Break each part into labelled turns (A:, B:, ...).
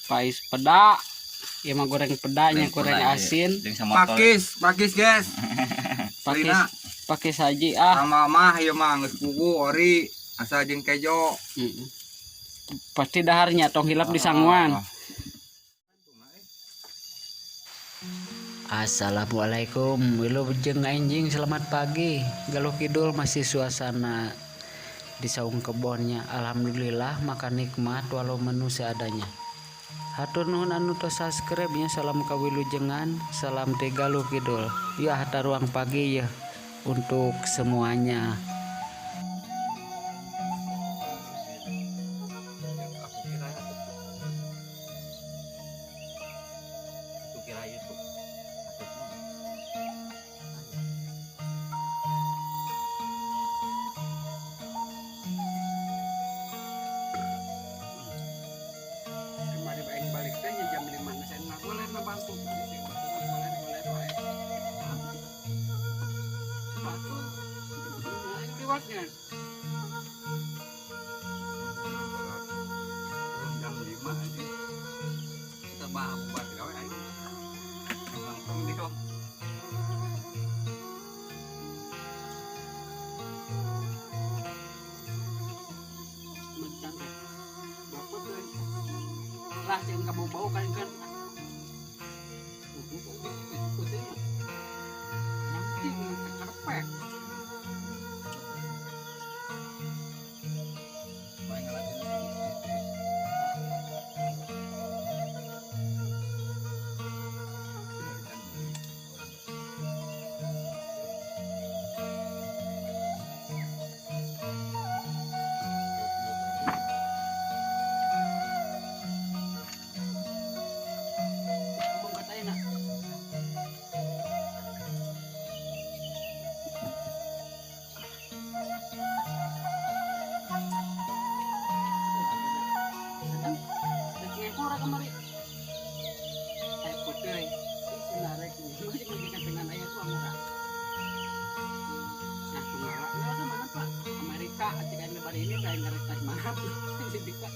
A: Pais peda. Ieu mah goreng pedanya, goreng asin.
B: Pakis, pakis guys.
A: Pakis, pakis haji ah.
B: Sama mah ieu mah geus pugu ori asa jeung kejo.
A: Pasti daharnya tong hilap di sanguan. Assalamualaikum, wilujeng anjing, selamat pagi. Galuh Kidul masih suasana di saung kebonnya. Alhamdulillah makan nikmat walau menu seadanya. Hatur nuhun anu tos subscribe nya, salam kawilujengan, salam ti Galuh Kidul. Ya taruang pagi ya untuk semuanya.
B: Jam 5 aja. Kita buat gawe aja. Nongkrong di kok.
A: Lah jangan kamu bau kan kan. Nanti karpet. Ini saya ngerti maaf, jadi kak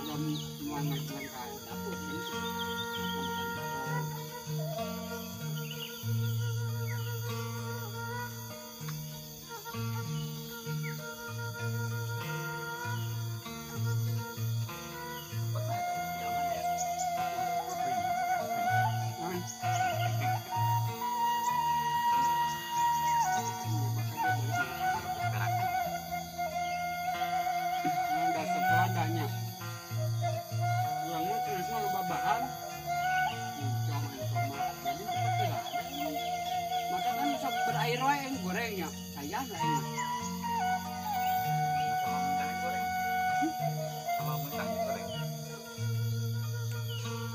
A: jam ngajuan ke dapur ini makan adanya. Urang mah terus mah loba bahan. Jadi seperti lah. Makanan sok berair wae yang gorengnya. Sayang lah ini.
B: Sama mentah goreng. Sama mentah goreng.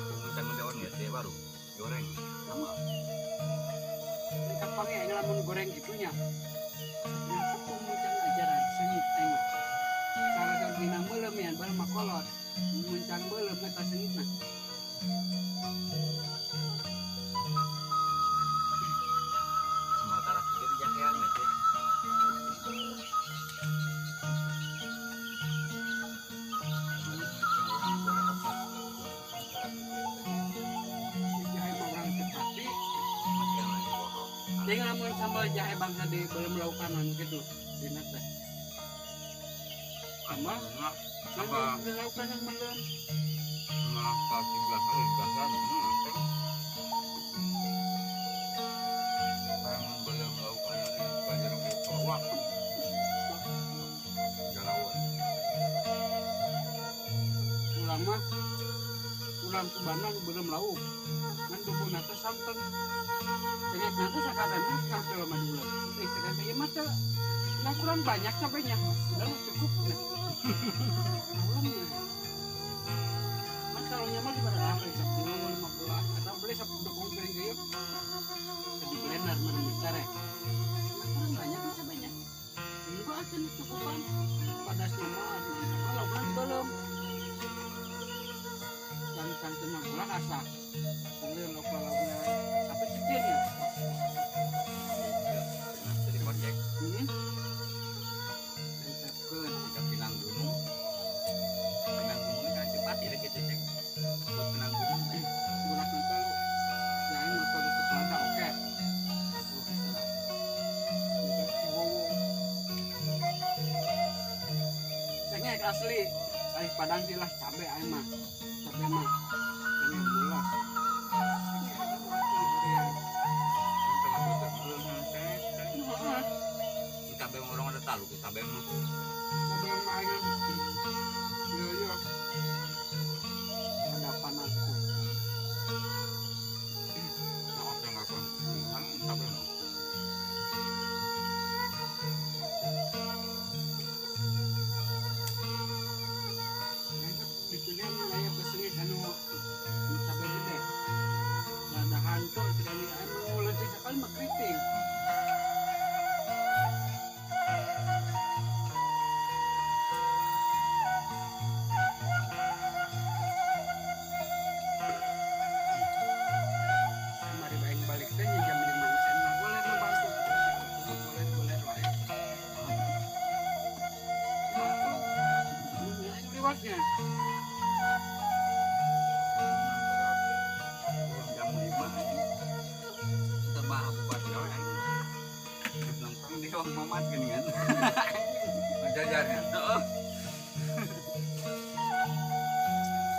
B: Mentah daun ya, dia baru goreng.
A: Sama. Ini kapangnya yang lamun goreng gitunya. Tepung muncang ajaran sengit aing. Salah satu meuleum ya, bae mah kolot. Muncang meuleum eta sengitna.
B: Semua taras itu di jakean ya, sih.
A: Jahe mah urang teu pati. Jeung lamun sambal jahe bangsa di beuleum laukanan gitu dina teh. Sama
B: apa
A: laukan yang meuleum.
B: Sama tiga hari teh. Pengen beuleum laukan di Banjar bawah. Galawan.
A: Urang mah urang Subandang beuleum lauk. Ngan bumbuna teh santen. Cenget nanti sakatana kang mah diuleum. Cenget ieu mah teh yang kurang banyak cabenya. Udah cukup. Mas kalau nyaman di mana apa 10 50 atau beli 10 dukung piring kayu. Di blender mana mencari. Kurang banyak cabenya. Enggak aja cukupan. Padasnya mah kalau belum. Jangan santan kurang asa. Beli lokal apa cetirnya?
B: Jadi kocek.
A: Mantapkeun.
B: Pinang gunung. Pinang gunung kan cepat ya gitu.
A: asli. Ai Padang tilas cabe ai mah. Cabe mah. Ini bulas.
B: Cabe orang ada talu, cabe mah.
A: Cabe mah aing. Yo yo. Ada panas tuh.
B: Nah, apa yang aku cabe mah. Jam 5 tambah buat gawe aing. Nongkrong di ruang mamat gini kan. Jajarnya. Heeh.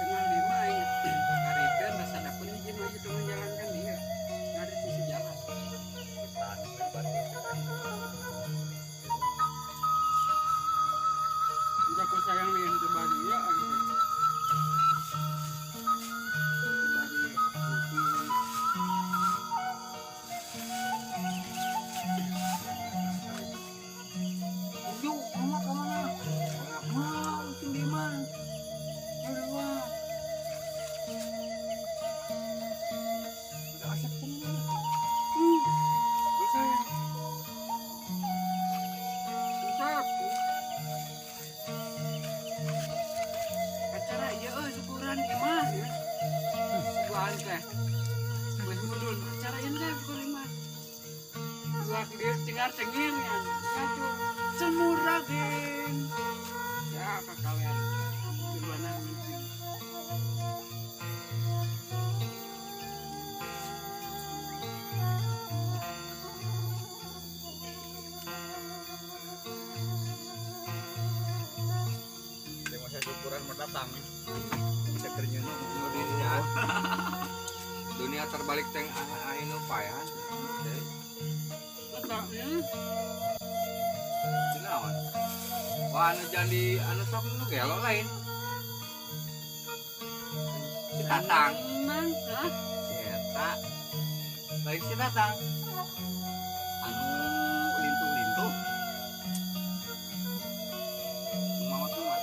A: 4:30 aing hariteun rasa dapun hiji mah kitu menjalankan dia. Ngari sisi jalan. Enggak kok sayang nih yang coba dia aing. Cengar cengir ya, semurah geng. Ya kalian gimana?
B: Terima kasih syukuran mendatang. Bisa kerja dunia. Dunia terbalik teng ainu payan. Kunaon? Wah, anu jadi anu sok nu gelo lain. Si Tatang.
A: Hah?
B: Si eta. Lain si Tatang. Anu lintuh-lintuh. Maot mah.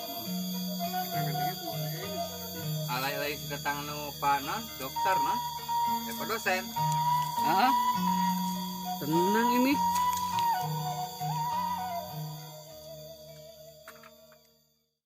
B: Alai-alai si Tatang anu pa non, dokter non. Eh, pa dosen.
A: Hah?